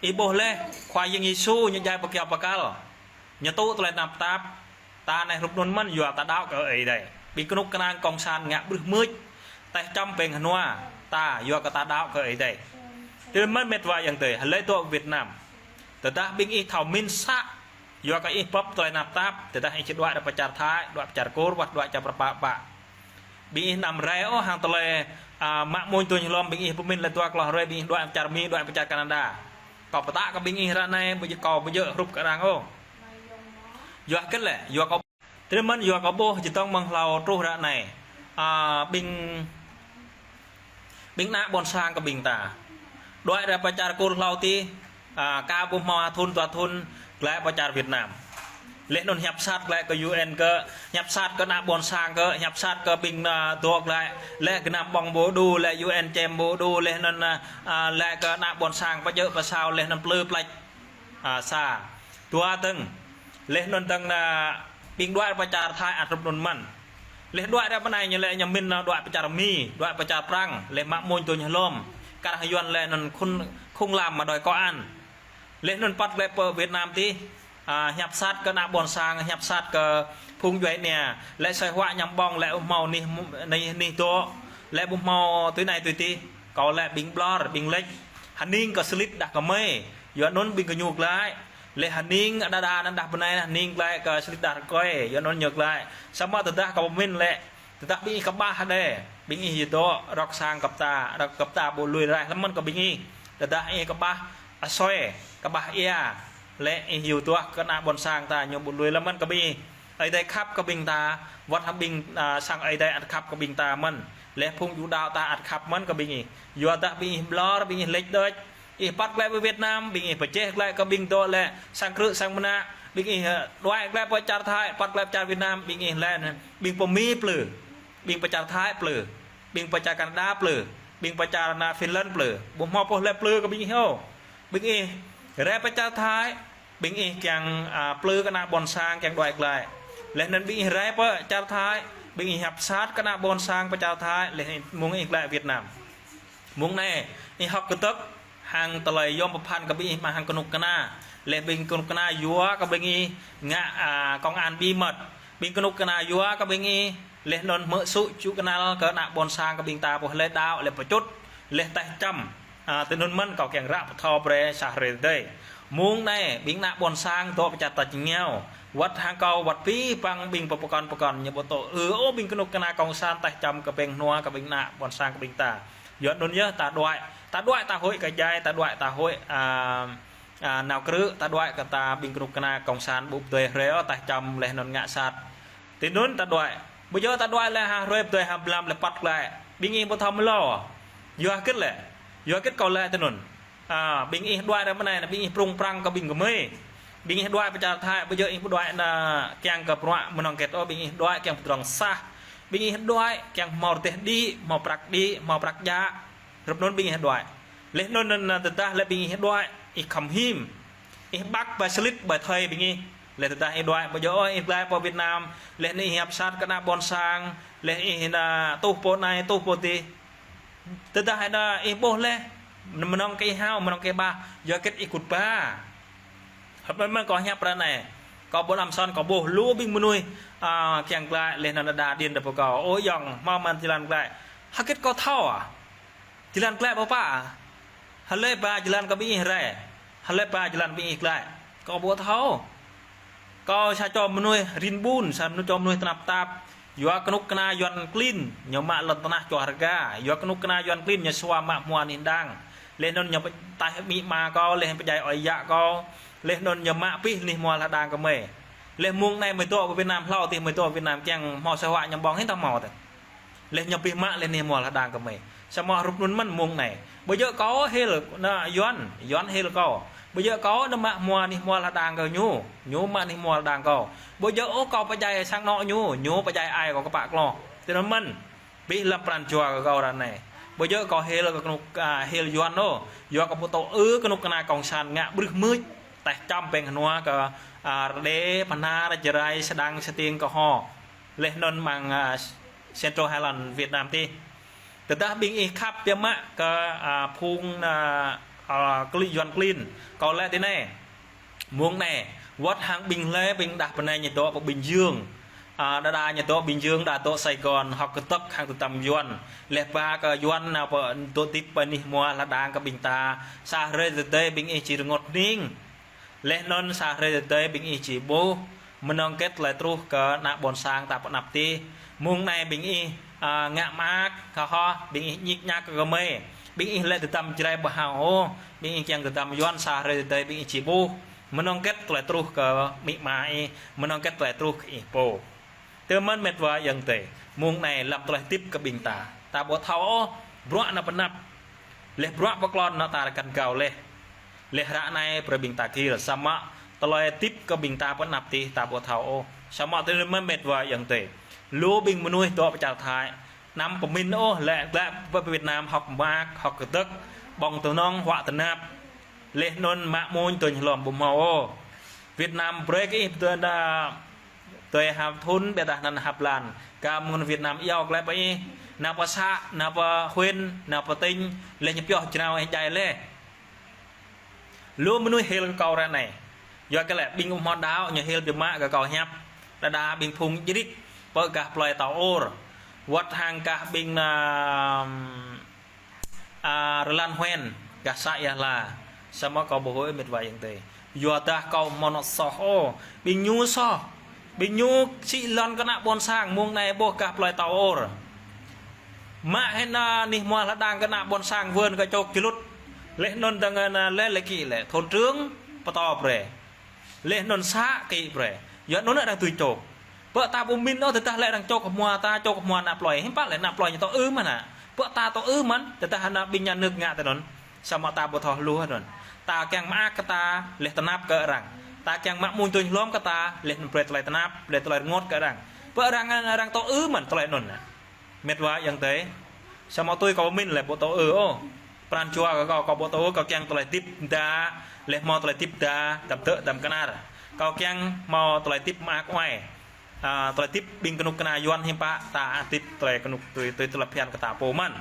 Ih ƀuh laih, Khua Yang Yêsu ñu djai pơ kơyâo bơkal. Ñu tŭ tơlơi tơnap tap. Ta anai hrup anŭn mơ̆n yua ta đaŏ kơ Ơi Adai. Ƀing kơnuk kơna kông sản ngă brưh mưč. Taih čăm peng hơnua. Ta yua kơ ta đaŏ kơ Ơi Adai. Tui anŭn mơ̆n mĕt wa ayŏng adơi, hlơi dŏ Việt Nam. Tơdah ƀing ih thâo min să. Yua kơ ih bưp tơlơi tơnap tap, tơdah ih či đuaĭ rai pơ čar Thái, đuaĭ pơ čar Kur, wơ̆t đuaĭ čar pơpă pă. Ƀing ih anăm rai ôh hăng tơlơi, a, mă amuñ duñ hlom, ƀing ih pơmĭn lĕ dua klâo hrơi, ƀing ih đuaĭ pơ čar Mi, đuaĭ pơ čar Kanada. Kâo pơtă kơ ƀing ih ră anai, ƀu djơ̆ kâo, ƀu djơ̆ hrup kơ arăng ôh. Yua hơget lĕ, yua kâo, tui anŭn mơ̆n yua kâo ƀuh čơdơ̆ng mơ̆ng hlâo truh ră anai. A, ƀing Ƀing ană ƀôn sang kơ ƀing ta. Đuaĭ rai pơ čar Kur hlâo tih, a, ka ƀu hmâo ha thŭn dua thŭn, glaĭ pơ čar Việt Nam. Laih anŭn hiăp sat glaĭ kơ U N kơ, hiăp sat kơ ană ƀôn sang kơ, hiăp sat kơ ƀing, a, dŏ glaĭ, lĕ gơnam ƀơ̆ng ƀu đu, lĕ U N čem ƀu đu, laih anŭn, a, a, lĕ kơ ană ƀôn sang pơjơ̆ pơsao, laih anŭn plư pleč. A, sa. Dua dơ̆ng. Laih anŭn dơ̆ng anai ƀing đuaĭ pơ čar Thái ăt hrup anŭn mơ̆n. Laih đuaĭ rai pơ anai ñu lĕ ñu min nao đuaĭ pơ čar Mi, đuaĭ pơ čar Prăng, laih mă amuñ duñ hlom. Kar hăng Yuan lĕ anŭn khun, khung lam mă đôi ko an. Laih anŭn păt glaĭ pơ Việt Nam tih. A, hiăp sat kơ ană ƀôn sang, hiăp sat kơ phung djuai ania. Lĕ asơi huă añăm ƀơ̆ng, lĕ ƀu hmâo anih, anih, anih dŏ. Lĕ ƀu hmâo tui anai tui tih. Kâo lĕ ƀing ƀlŏr, ƀing leč. Hơning kơ slit đah kơmơi. Yua anŭn ƀing gơñu glaĭ. Laih hơning đơđa anŭn đah bơnai, hơning glaĭ kơ slit đah rơkơi, yua anŭn ñu glaĭ. Samơ̆ tơdah kâo pơmĭn lĕ, tơdah ƀing ih kơƀah đe, ƀing ih yơh dŏ, rŏk sang gơp ta, rŏk gơp ta ƀu lui raih lơ̆m mơ̆n kơ ƀing ih. Tơdah ih kơƀah asơi, kơƀah ia, lĕ ih yua duah kơ ană ƀôn sang ta ñu ƀu lui lơ̆m mơ̆n kơ ƀing ih. Ơi Adai khăp kơ ƀing ta, wơ̆t hăng ƀing, a, sang Ơi Adai ăt khăp kơ ƀing ta mơ̆n. Leh phung Yuđa ta ăt khăp mơ̆n kơ ƀing ih. Yua dah ƀing ih ƀlŏr, ƀing ih lĕč đôč. Ih păt glaĭ pơ Việt Nam, ƀing ih pơjeh glaĭ kơ ƀing dŏ lĕ sang krư̆ sang mơnă, ƀing ih, ơ, đuaĭ glaĭ pơ čar Thái, păt glaĭ pơ čar Việt Nam, ƀing ih lĕ, ƀing pơ Mi plư, ƀing pơ čar Thái plư, ƀing pơ čar Canada plư, ƀing pơ čar ană Finland plư. Ƀu hmâo pô lĕ plư kơ ƀing ih ôh. Ƀing ih rai pơ čar Thái, ƀing ih kiăng, a, plư kơ ană ƀôn sang kiăng đuaĭ glaĭ. Leh anŭn ƀing ih rai pơ čar Thái, ƀing ih hiăp sat kơ ană ƀôn sang pơ čar Thái, leh mơ̆ng ih glaĭ Việt Nam. Mơ̆ng anai, ih hơ̆k kơdơ̆k, hăng tơlơi yôm pơphan kơ ƀing ih mă hăng kơnuk kơna. Leh ƀing kơnuk kơna yua kơ ƀing ih ngă, a, công an bí mật. Ƀing kơnuk kơna yua kơ ƀing ih, leh anŭn hmư̆ sŭ čŭ kơnăl kơ ană ƀôn sang kơ ƀing ta pô lĕ đaŏ, leh pơčŭt, leh taih čăm. A, tui anŭn mơ̆n kâo kiăng ră pơthâo brơi sa hrơi tơdơi. Mơ̆ng anai, ƀing ană ƀôn sang dŏ pơ čar tač rơngiao. Wơ̆t hăng kâo, wơ̆t pih păng ƀing pơkŏn pơkŏn ñu ƀu tŭ ư ôh ƀing kơnuk kơna kông san taih čăm kơ peng hnua kơ ƀing ană ƀôn sang kơ ƀing ta. Yua anŭn yơh ta đuaĭ, ta đuaĭ ta huĭ kơ djai, ta đuaĭ ta huĭ, a, a, nao krư̆, ta đuaĭ kơ ta ƀing kơnuk kơna kông san ƀu pơdơi hrơi ôh taih čăm leh anŭn ngă sat. Tui anŭn ta đuaĭ. Ƀu djơ̆ ta đuaĭ lĕ ha hrơi pơdơi ha mlam lĕ păt glaĭ. Ƀing ih ƀu thâo mlâo. Yua hơget lĕ. Yua hơget kâo laĭ tui anŭn. A, ƀing ih đuaĭ ră mơnai anai, ƀing ih prung prăng kơ ƀing gơmơi. Ƀing ih đuaĭ pơ čar Thái, ƀu djơ̆ ih ƀu đuaĭ anŭn kiăng kơ bruă mơnơ̆ng hơget ôh, ƀing ih đuaĭ kiăng pơdrŏng sah. Ƀing ih đuaĭ kiăng hmâo rơdêh đĭ, hmâo prăk đĭ, hmâo prăk djă. Hrup anŭn ƀing ih đuaĭ. Leh anŭn, anŭn, anŭn tơdah lĕ ƀing ih đuaĭ, ih khŏm him. Ih ƀăk ƀơi slit ƀơi thơi ƀing ih. Leh tơdah ih đuaĭ, ƀu djơ̆ ôh ih glaĭ pơ Việt Nam. Leh anŭn ih hiăp sat kơ ană ƀôn sang. Leh ih anŭn tuh pô anai, tuh pô adih. Tơdah anŭn ih ƀuh leh. Mơnơ̆ng kơ ih hao, mơnơ̆ng kơ ih ba. Yua hơget ih kŭt ba. Hơ̆p mơ̆n kâo hiăp ră anai. Kâo ƀu lăm son kâo ƀuh lu ƀing mơnuih, a, kiăng glaĭ leh anŭn đa điên đa pơkâo. Ơ ayŏng, hmâo mơ̆n jơlan glaĭ. Hơget kâo thâo a. Jơlan glaĭ pơpă. Hlơi ba jơlan kơ ƀing ih rai. Hlơi ba jơlan ƀing ih glaĭ. Kâo ƀu thâo. Kâo sa čô mơnuih rin ƀun, sa mơnuih čô mơnuih tơnap tap. Yua kơnuk kơna Yuan klin, ñu mă lŏn tơnah čoh rơga. Yua kơnuk kơna Yuan klin, ñu sua mă hmua anih đang. Leh anŭn ñu pơtaih amĭ ama kâo, leh pơdjai ơi yă kâo. Leh anŭn ñu mă pih anih hmua hla đang kơ mơi. Leh mơ̆ng anai mơi dŏ pơ Việt Nam hlâo adih mơi dŏ Việt Nam kiăng hmâo sơhuă ñu ƀơ̆ng hĭ tơhmâo tơ. Leh ñu pih mă leh anih hmua hla đang kơ mơi. Samơ̆ hrup anŭn mơ̆n mơ̆ng anai. Ƀu djơ̆ kâo hil ană Yuan, Yuan hil kâo. Ƀu djơ̆ kâo anŭn mă hmua anih hmua hla đang kơ ñu, ñu mă anih hmua hla đang kâo. Ƀu djơ̆ ôh kâo pơdjai sang anŏ ñu, ñu pơdjai ai kâo kơpă kloh. Tui anŭn mơ̆n. Pih lăm pran jua kơ kâo ră anai. Ƀu djơ̆ kâo hil kơ kơnuk, a, hil Yuan ôh. Yua kâo ƀu tŭ ư kơnuk kơna kông san ngă brưh mưč. Taih čăm peng hnua kơ, a, Rơđê, Bahnar, Jarai, Sêdang, Stiêng, Kơho. Leh anŭn mơ̆ng, a, Central Highland Việt Nam adih. Tơdah ƀing ih khăp biă mă kơ, a, phung, a, a, klin Yuan klin. Kâo laĭ tui anai. Mơ̆ng anai, wơ̆t hăng ƀing hlơi ƀing đah bơnai ñu dŏ pơ Bình Dương. A, đa đa ñu dŏ Bình Dương, đa dŏ Sài Gòn, hơ̆k kơdơ̆k hăng tơdăm Yuan. Leh ba kơ Yuan nao pơ dŏ hơdip pơ anih hmua hla đang kơ ƀing ta. Sa hrơi tơdơi ƀing ih či rơngot hning. Leh anŭn sa hrơi tơdơi ƀing ih či ƀuh, mơnơ̆ng hơget tơlơi truh kơ ană ƀôn sang ta pơ anăp adih. Mơ̆ng anai ƀing ih, a, ngă mơak, kơhŏh, ƀing ih ñik ñak kơ gơmơi. Ƀing ih lĕ tơdăm Jrai ƀu hao ôh, ƀing ih kiăng tơdăm Yuan sa hrơi tơdơi ƀing ih či ƀuh. Mơnơ̆ng hơget tơlơi truh kơ amĭ ama ih, mơnơ̆ng hơget tơlơi truh kơ ih pô. Tui anŭn mơ̆n met wa ayŏng adơi, mơ̆ng anai lăm tơlơi hơdip kơ ƀing ta. Ta ƀu thâo ôh, bruă anŭn pơ anăp. Leh bruă pơklŏn anŭn ta rơkăn gao leh. Leh ră anai brơi ƀing ta gir, samơ̆ tơlơi hơdip kơ ƀing ta pơ anăp adih ta ƀu thâo ôh. Samơ̆ tui anŭn mơ̆n met wa ayŏng adơi. Lu ƀing mơnuih dŏ pơ čar Thái. Anăm pơmĭn ôh, lĕ glaĭ pơ Việt Nam hơ̆k mơak, hơ̆k kơdơ̆k, ƀơ̆ng tơnŏng, huă tơnap. Leh anŭn mă mơ̆n tơñ hlŏm ƀu hmâo ôh. Việt Nam brơi kơ ih tơdơi anŭn tơdơi ha thŭn ƀiădah anŭn ha blan. Kơ mơ̆ng Việt Nam iâu glaĭ pơ ih. Nao pơ xã, nao pơ huyện, nao pơ tỉnh, leh ñu pioh jrao ih djai leh. Lu mơnuih hil kơ kâo ră anai. Yua kơ lĕ ƀing ƀu hmâo đaŏ ñu hil biă mă kơ kâo hiăp. Đa đa ƀing phung jrit pơ gah plơi Tao Ôr. Wơ̆t hăng gah ƀing anŭn a, Rơlan Huen, gah xã Ia Hla. Samơ̆ kâo ƀu huĭ met wa ayŏng adơi. Yua dah kâo ƀu hmâo anŏ soh ôh. Ƀing ñu soh. Ƀing ñu sĭ lŏn kơ ană ƀôn sang mơ̆ng anai ƀuh gah plơi Tao Ôr. Mă hĭ anŭn anih hmua hla đang kơ ană ƀôn sang wơ̆n kơ čŏk či lŭt. Leh anŭn dơ̆ng anŭn leh lĕ kĭ lĕ. Thôn trưởng pơtô brơi. Leh anŭn xã kĭ brơi. Yua anŭn anŭn đang tui čŏk. Pơ ta ƀu min ôh, tơdah lĕ arăng čŏk hmua ta, čŏk hmua ană plơi. Hiư̆m pă lĕ ană plơi ñu tŏ ư mơ̆n hă? Pơ ta tŏ ư mơ̆n, tơdah ană ƀing nhà nước ngă tui anŭn. Samơ̆ ta ƀu thâo hluh anŭn. Ta kiăng mơak kơ ta, lĕ tơnap kơ arăng. Ta kiăng mă mŭn tuñ hlom kơ ta, lĕ anŭn brơi tơlơi tơnap, brơi tơlơi rơngot kơ arăng. Pơ arăng, arăng tŏ ư mơ̆n tơlơi anŭn. Mĕt wa ayŏng adơi. Samơ̆ tui kâo min lĕ ƀu tŏ ư ôh. Pran jua kơ kâo, kâo ƀu tŏ ư, kâo kiăng tơlơi hơdip đa, lĕ hmâo tơlơi hơdip đa, tơm tơ̆ tơm kơnar. Kâo kiăng hmâo tơlơi hơdip mơak mơai. A, tơlơi hơdip ƀing kơnuk kơna Yuan hiư̆m pă, ta hơdip tơlơi kơnuk tui, tui tơlơi phiăn kơ ta pô mơ̆n.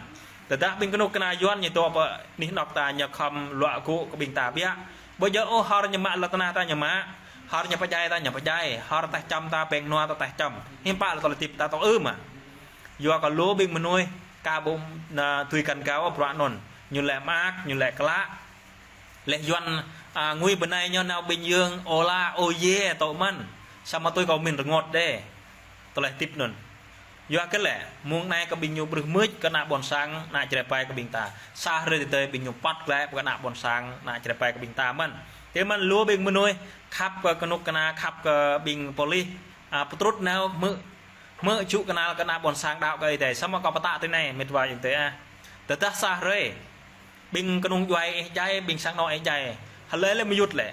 Tơdah ƀing kơnuk kơna Yuan ñu dŏ pơ anih anŏk ta ñu khŏm luă gŭ kơ ƀing ta biă. Ƀu djơ̆ ôh, hor ñu mă lŏn tơnah ta ñu mă, hor ñu pơdjai ta ñu pơdjai, hor taih čăm ta, peng nua ta taih čăm. Hiư̆m pă lĕ tơlơi hơdip ta tŏ ư mă. Yua kơ lu ƀing mơnuih, ka ƀu na tui kăn gao bruă anŭn. Ñu lĕ mơak, ñu lĕ klă. Lĕ Yuan, a, ngui bơnai ñu nao ƀing yơng, ôla, ôyê, tŏ mơ̆n. Samơ̆ tui kâo min rơngot đe. Tơlơi hơdip anŭn. Yua kơ lĕ, mơ̆ng anai kơ ƀing ñu brưh mưč kơ ană ƀôn sang, ană Jrai ƀai kơ ƀing ta. Sa hrơi tơdơi ƀing ñu păt glaĭ kơ ană ƀôn sang, ană Jrai ƀai kơ ƀing ta mơ̆n. Tui mơ̆n lu ƀing mơnuih, khăp kơ kơnuk kơna, khăp kơ ƀing polis, a, pơtrut nao hmư̆, hmư̆ čŭ kơnăl kơ ană ƀôn sang đaŏ kơ Ơi Adai. Samơ̆ kâo pơtă tui anai, mĕt wa ayŏng adơi ah. Tơdah sa hrơi, ƀing kơnung djuai ih djai, ƀing sang anŏ ih djai. Hlơi lĕ mơyut lĕ.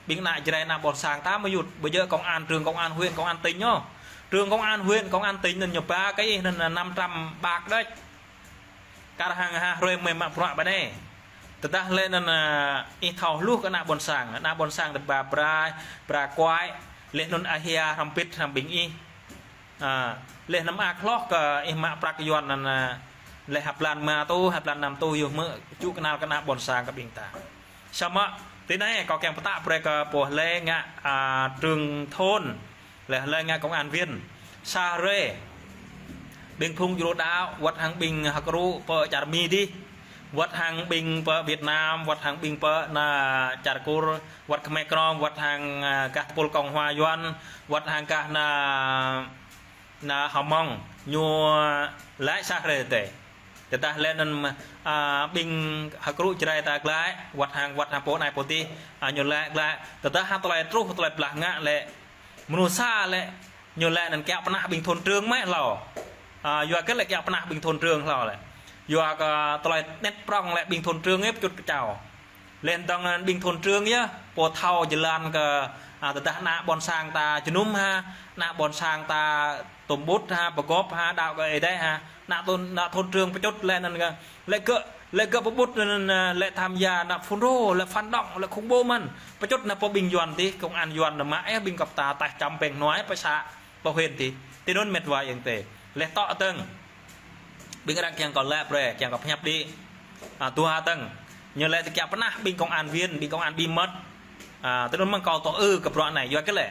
Ƀing ană Jrai ană ƀôn sang ta mơyut. Ƀu djơ̆ công an, trưởng công an huyện, công an tỉnh ñu. Trưởng công an huyện, công an tỉnh anŭn ñu ba kơ ih anŭn năm trăm bak đôč. Kar hăng ha hrơi mơ̆ mă bruă ƀơi anai. Tơdah lĕ anŭn, a, ih thâo hluh kơ ană ƀôn sang. Ană ƀôn sang tơ ba bra, bra kuai. Lĕ anŭn ahia hrăm pit hrăm ƀing ih. A, lĕ anăm ak hloh kơ ih mă prăk Yuan anŭn, a, lĕ ha blan rơma rơtuh, ha blan năm rơtuh yơh mơ̆ čŭ kơnăl kơ ană ƀôn sang kơ ƀing ta. Samơ̆, tui anai kâo kiăng pơtă brơi kơ pô lĕ ngă, a, trưởng thôn, lĕ, lĕ ngă công an viên. Sa hrơi, ƀing phung djru đaŏ, wơ̆t hăng ƀing hơkrŭ pơ čar Mi dih, wơ̆t hăng ƀing pơ Việt Nam, wơ̆t hăng ƀing pơ ană čar Kur, wơ̆t Khmer Krom, wơ̆t hăng, a, gah tơpul Cộng hòa Yuan, wơ̆t hăng gah ană, ană Hmông, ñu laĭ sa hrơi tê. Tơdah lĕ anŭn, a, ƀing hơkrŭ Jrai ta glaĭ, wơ̆t hăng, wơ̆t hăng pô anai pô adih, a, ñu laĭ glaĭ. Tơdah hăng tơlơi truh, tơlơi blah ngă lĕ, mơnuih sa lĕ, ñu laĭ anŭn kiăng pơnah ƀing thôn trưởng mơ̆ hlâo. A, yua kơ lĕ kiăng pơnah ƀing thôn trưởng hlâo lĕ. Yua kơ tơlơi anet prŏng lĕ ƀing thôn trưởng ih pơčŭt kơčao. Lĕ dơ̆ng anŭn ƀing thôn trưởng yơh, pô thâo jơlan kơ, a, tơdah ană ƀôn sang ta jơnum ha, ană ƀôn sang ta tơm ƀut ha, pơgop ha, đaŏ kơ Ơi Adai ha, ană thôn, ană thôn trưởng pơčŭt lĕ anŭn kơ, lĕ gơ̆, lĕ gơ̆ pơƀut anŭn, a, lĕ tham gia ană phun rô, lĕ phản động, lĕ khủng bố mơ̆n. Pơčŭt anŭn pô ƀing Yuan dih, công an Yuan anŭn mă ih ƀing kơp ta taih čăm peng nua ih pơsă pơhên dih. Tui anŭn mĕt wa ayŏng adơi. Lĕ tŏ tơ̆ng. Ƀing arăng kiăng kâo laĭ brơi, kiăng kâo pơhiăp đĭ. A, dua tơ̆ng. Ñu laĭ tơ kiăng pơnah ƀing công an viên, ƀing công an bí mật. A, tui anŭn mơ̆ng kâo tŏ ư kơ bruă anai, yua kơ lĕ.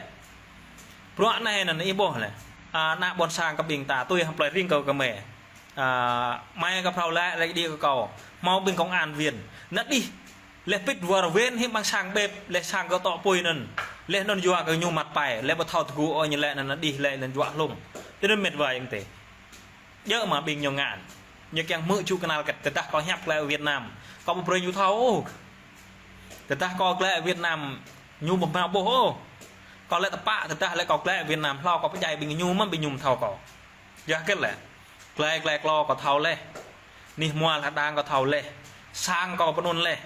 Bruă anai anŭn ih ƀuh lĕ. A, ană ƀôn sang kơ ƀing ta, tui hăng plơi Ring kơ kơ mĕ. A, mai kơ phrâo laĭ, laĭ đĭ kơ kâo. Hmâo ƀing công an viên. Anŭn đih. Lĕ pĭt wơr wên hĭ ƀăng sang ƀĕp, lĕ sang kơ tŏ apui anŭn. Lĕ anŭn yua kơ ñu măt pai, lĕ ƀu thâo tơgŭ ôh ñu laĭ anŭn đih laĭ anŭn juă hlung. Tui anŭn mĕt wa ayŏng adơi. Djơ̆ mă ƀing ñu ngă. Ñu kiăng hmư̆ čŭ kơnăl kơ tơdah kâo hiăp glaĭ Việt Nam. Kâo ƀu brơi ñu thâo ôh. Tơdah kâo glaĭ Việt Nam, ñu ƀu hmâo ƀuh ôh. Kâo lĕ tơpă tơdah lĕ kâo glaĭ Việt Nam hlâo kâo pơdjai ƀing ñu mơ̆n ƀing ñu ƀu thâo kâo. Yua hơget lĕ. Glaĭ, glaĭ klâo kâo thâo laih. Anih hmua hơđang kâo thâo laih. Sang kâo pơanŭn laih.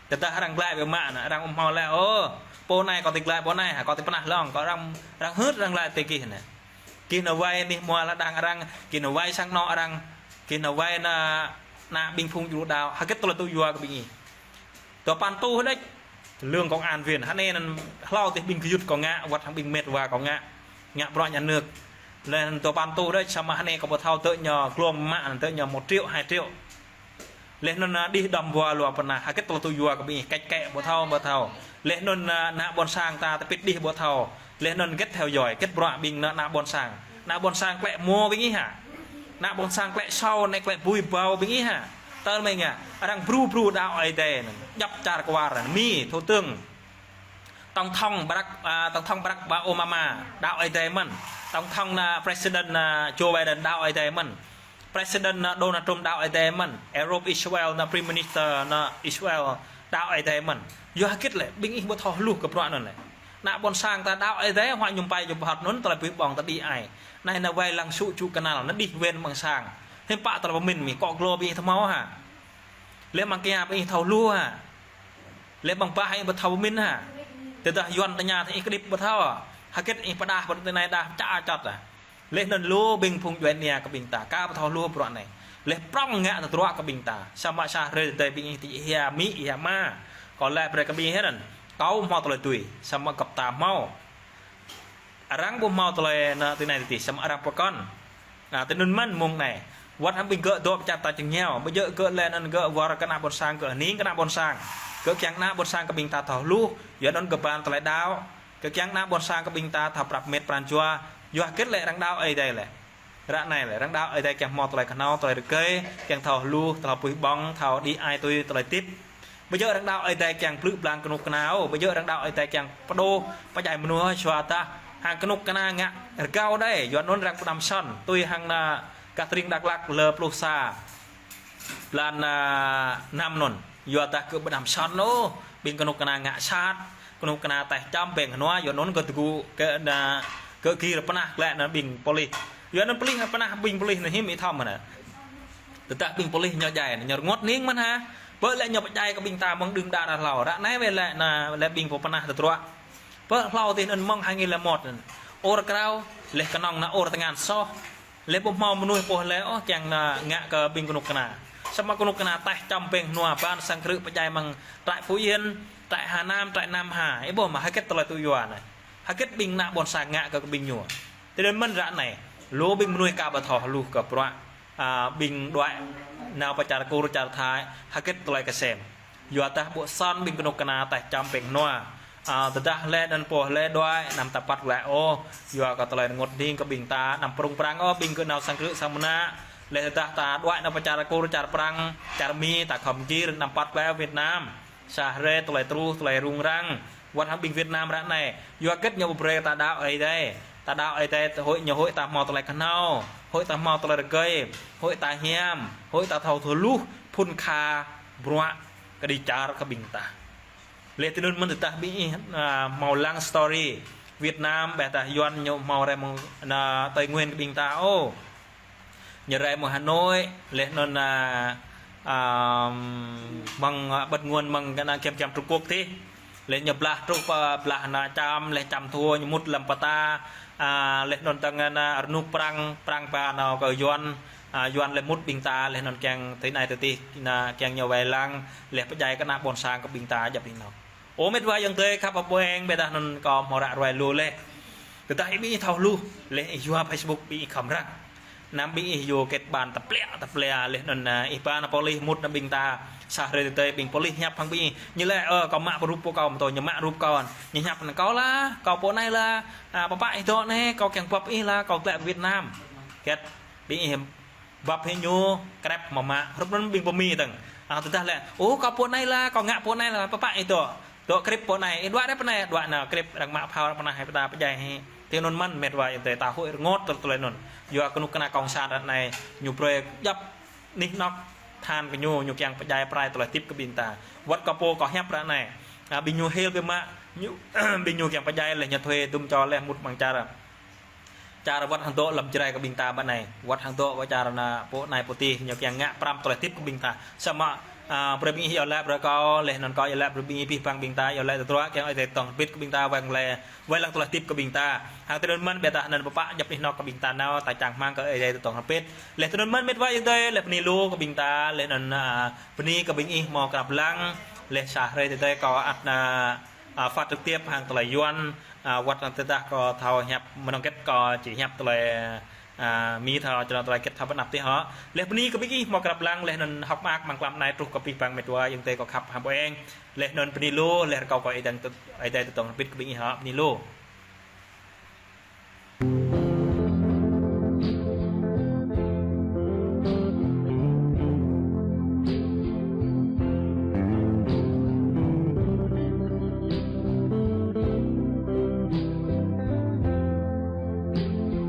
Tơdah arăng glaĭ biă mă anŭn, arăng ƀu hmâo laĭ, ơ, pô anai kâo tĭ glaĭ, pô anai, ha, kâo tĭ pơnah lŏng, kâo arăng, arăng hơ̆t arăng glaĭ tui gih anŭn. Gih anŭn wai anih hmua hơđang arăng, gih anŭn wai sang anŏ arăng, gih anŭn wai ană, ană ƀing phung djru đaŏ, hơget tơlơi tŭ yua kơ ƀing ih. Tơ păn tuh đôč, lương công an viên, hơnê anŭn hlâo tih ƀing gơyut kâo ngă, wơ̆t hăng ƀing mĕt wa kâo ngă, ngă bruă nhà nước. Lĕ anŭn tơ păn tuh đôč, samơ̆ hơnê kâo ƀu thâo tơ̆ ñu glông mă, anŭn tơ̆ ñu một triệu, hai triệu. Lĕ anŭn, a, đih đom ƀua lua pơnah, hơget tơlơi tŭ yua kơ ƀing ih, kĕč kĕ ƀu thâo, ƀu thâo. Lĕ anŭn, a, ană ƀôn sang ta tơpĭt đih ƀu thâo. Lĕ anŭn hơget theo dõi, hơget bruă ƀing ană, ană ƀôn sang. Ană ƀôn sang klĕ mô ƀing ih hă. Ană ƀôn sang klĕ sâu, anai klĕ bui ƀâo ƀing ih hă. Tơl mơ̆ng ngă, arăng bru bru đaŏ Ơi Adai anŭn. Djŏp čar kwar anŭn, Mi, thủ tướng. Tổng thống Barack, a, tổng thống Barack Obama đaŏ Ơi Adai mơ̆n. Tổng thống ană President ană Joe Biden đaŏ Ơi Adai mơ̆n. President ană Donald Trump đaŏ Ơi Adai mơ̆n. Arab Israel ană Prime Minister ană Israel đaŏ Ơi Adai mơ̆n. Yua hơget lĕ, ƀing ih ƀu thâo hluh kơ bruă anŭn lĕ. Ană ƀôn sang ta đaŏ Ơi Adai, huă ñu pai jŭ pơhăt anŭn, tơlơi puih ƀong ta đĭ ai. Anai nao wai lăng sŭ čŭ kơnăl, nao đih wên amăng sang. Hiư̆m pă tơlơi pơmĭn mĭ, kŏ glô ƀing ih thâo hă? Lĕ amăng kia ƀing ih thâo hluh hă? Lĕ amăng bah ih ƀu thâo pơmĭn hă? Tơdah Yuan tơña ih kơdip ƀu thâo. Hơget ih pơdah ƀu tơ anai đah čă čăt hă? Leh anŭn lu ƀing phung djuai ania kơ ƀing ta, ka ƀu thâo hluh bruă anai. Leh prŏng ngă tơdruă kơ ƀing ta. Samơ̆ sa hrơi tơdơi ƀing ih ti hia amĭ hia ama. Kâo laĭ brơi kơ ƀing ih anŭn. Kâo hmâo tơlơi tui. Samơ̆ gơ̆p ta hmâo. Arăng ƀu hmâo tơlơi anai ti anai ti, samơ̆ arăng pơkŏn. Anai, tui anŭn mơ̆n mông anai. Wơ̆t hăng ƀing gơ̆ dŏ pơčah ta čơngiao. Ƀu djơ̆ gơ̆ lĕ anŭn gơ̆ wơr kơ ană ƀôn sang gơ̆ hning kơ ană ƀôn sang. Gơ̆ kiăng ană ƀôn sang kơ ƀing ta thâo hluh. Yua anŭn gơ̆ ƀan tơlơi đaŏ. Gơ̆ kiăng ană ƀôn sang kơ ƀing ta thâo prăp met pran jua. Yua hơget lĕ arăng đaŏ Ơi Adai lĕ. Ră anai lĕ, arăng đaŏ Ơi Adai kiăng hmâo tơlơi kơhnâo, tơlơi rơgơi, kiăng thâo hluh, thâo puih ƀong, thâo đĭ ai tui tơlơi tĭp. Ƀu djơ̆ arăng đaŏ Ơi Adai kiăng plư blang kơnuk kơna ôh, ƀu djơ̆ arăng đaŏ Ơi Adai kiăng pơđôh, pơdjai mơnuih yua dah hăng kơnuk kơna ngă rơgao đơi, yua anŭn arăng pơđăm sŏn, tui hăng ană gah tơring Dak Lak lơ pluh sa. Blan, a, năm anŭn. Yua dah gơ̆ pơđăm sŏn ôh, ƀing kơnuk kơna ngă sat, kơnuk kơna taih čăm ƀing hnua, yua anŭn gơ̆ tơgŭ gơ̆ ană, gơ̆ gir pơnah glaĭ ană ƀing polis. Yua anŭn polis pơnah ƀing polis anŭn hiư̆m ih thâo mơ̆n hă? Tơdah ƀing polis ñu djai, ñu rơngot hning mơ̆n hă? Pơ lĕ ñu pơdjai kơ ƀing ta mơ̆ng đưm đă đah hlâo. Ră anai wơ̆t lĕ ană, lĕ ƀing pô pơnah tơdruă. Pơ hlâo tih anŭn mơ̆ng hai nghìn lẻ một anŭn. Ur krao, leh kơnơ̆ng ană ur tơngan soh. Leh ƀu hmâo mơnuih pô lĕ ôh kiăng ană ngă kơ ƀing kơnuk kơna. Samơ̆ kơnuk kơna taih čăm ƀing hnua ƀan sang krư̆ pơdjai mơ̆ng trại Phú Yên, trại Hà Nam, trại Nam Hà. Ih ƀuh mơ̆ hơget tơlơi tŭ yua anai. Hơget ƀing ană ƀôn sang ngă kơ ƀing ñu. Tui anŭn mơ̆n ră anai. Lu ƀing mơnuih ka ƀu thâo hluh kơ bruă. A, ƀing đuaĭ nao pơ čar Kur, čar Thái, hơget tơlơi kơsem. Yua dah ƀu sŏn ƀing kơnuk kơna taih čăm ƀing hnua. A, tơdah lĕ anŭn pô lĕ đuaĭ, anăm ta păt glaĭ ôh. Yua kơ tơlơi rơngot hning kơ ƀing ta, anăm prŭng prang ôh, ƀing gơ̆ nao sang krư̆ sang mơnă. Leh tơdah ta đuaĭ nao pơ čar Kur, čar Prang, čar Mi, ta khŏm gir, anăm păt glaĭ ôh Việt Nam. Sa hrơi tơlơi truh, tơlơi rŭng răng. Wơ̆t hăng ƀing Việt Nam ră anai. Yua hơget ñu ƀu brơi ta đaŏ Ơi Adai. Ta đaŏ Ơi Adai, hội ñu hội ta hmâo tơlơi kơhnâo, hội ta hmâo tơlơi rơgơi, hội ta hiam, hội ta thâo thâo hluh, phŭn kha bruă kơđi čar kơ ƀing ta. Leh tui anŭn mơ̆n tơdah ƀing ih, a, hmâo lăng story Việt Nam, ƀĕ dah Yuan ñu hmâo rai mơ̆ng ană Tây Nguyên kơ ƀing ta ôh. Ñu rai mơ̆ng Hà Nội, leh anŭn, a, a, mơ̆ng, a, bơ̆t nguồn mơ̆ng kơ ană kiăm kiăm Trung Quốc tih. Leh ñu blah truh pơ blah ană čăm, leh čăm thua ñu mŭt lăm pơta, a, leh anŭn tơ̆ng ană rơnŭk Prang, Prang ba nao kơ Yuan, a, Yuan leh mŭt ƀing ta, leh anŭn kiăng tui anai tui tih, ană kiăng ñu wai lăng, leh pơdjai kơ ană ƀôn sang kơ ƀing ta djŏp ih nao. Ơ met wa ayŏng adơi khăp hăng ƀô̆ eng, ƀĕ dah anŭn kâo hmâo ră ruai lu leh. Tơdah ih ƀing ih thâo hluh, leh ih yua Facebook ƀing ih khŏm răng. Anăm ƀing ih yua kết bạn tơplĕ, tơplĕ, leh anŭn, a, ih ba ană polis mŭt ană ƀing ta, sa hrơi tơdơi ƀing polis hiăp hăng ƀing ih. Ñu lĕ, ơ, kâo mă rup pô kâo, mơ̆ tơ ñu mă rup kâo. Ñu hiăp hăng kâo lah, kâo pô anai lah, a, pơpă ih dŏ anai, kâo kiăng bưp ih lah, kâo glaĭ Việt Nam. Hơget, ƀing ih bưp hĭ ñu, krep mơ̆ mă, hrup anŭn ƀing pơ Mi tơ̆ng. A, tơdah lĕ, ơ, kâo pô anai lah, kâo ngă pô anai lah, pơpă ih dŏ. Dŏ krep pô anai, ih đuaĭ rai pơ anai, đuaĭ nao krep, arăng mă phao arăng pơnah hĭ pơta pơdjai hĭ. Tui anŭn mơ̆n met wa ayŏng adơi ta huĭ rơngot tơl tơlơi anŭn. Yua kơnuk kơna cộng sản ră anai, ñu brơi djŏp anih anŏ tơhan kơ ñu, ñu kiăng pơdjai pơrai tơlơi hơdip kơ ƀing ta. Wơ̆t kơ pô kâo hiăp ră anai. A, ƀing ñu hil biă mă, ñu, ƀing ñu kiăng pơdjai leh ñu thuê dŭm čô leh mŭt amăng čar. Čar wơ̆t hăng dŏ lăm Jrai kơ ƀing ta ƀă anai. Wơ̆t hăng dŏ wơ̆t čar ană pô anai pô tih ñu kiăng ngă prăm tơlơi hơdip kơ ƀing ta. Samơ̆, a, brơi ƀing ih iâu laĭ brơi kâo, leh anŭn kâo iâu laĭ brơi ƀing ih abih bang ƀing ta, iâu laĭ tơdruă kiăng Ơi Adai tŏng hơbĭt kơ ƀing ta, wai lăng lĕ, wai lăng tơlơi hơdip kơ ƀing ta. Hăng tui anŭn mơ̆n ƀĕ dah anŭn pơpă djŏp anih anŏ kơ ƀing ta nao, ta čang rơmang kơ Ơi Adai tŏng hơbĭt. Leh tui anŭn mơ̆n met wa ayŏng adơi, leh bơni lu kơ ƀing ta, leh anŭn, a, bơni kơ ƀing ih hmâo krăp lăng, leh sa hrơi tơdơi kâo ăt, a, a, phát trực tiếp hăng tơlơi Yuan, a, wơ̆t hăng tơdah kâo thâo hiăp mơnơ̆ng hơget kâo či hiăp tơlơi, a, Mi thâo, čơnŏ tơlơi hơget thâo pơanăp tih hŏ. Leh bơni kơ ƀing ih hmâo krăp lăng, leh anŭn hơ̆k mơak amăng tlam anai truh kơ abih bang met wa ayŏng adơi kâo khăp hăng ƀô̆ eng. Leh anŭn bơni lu, leh rơkâo kơ Ơi Adai tŏng, Ơi Adai tŏng hơbĭt kơ ƀing ih hŏ, bơni lu.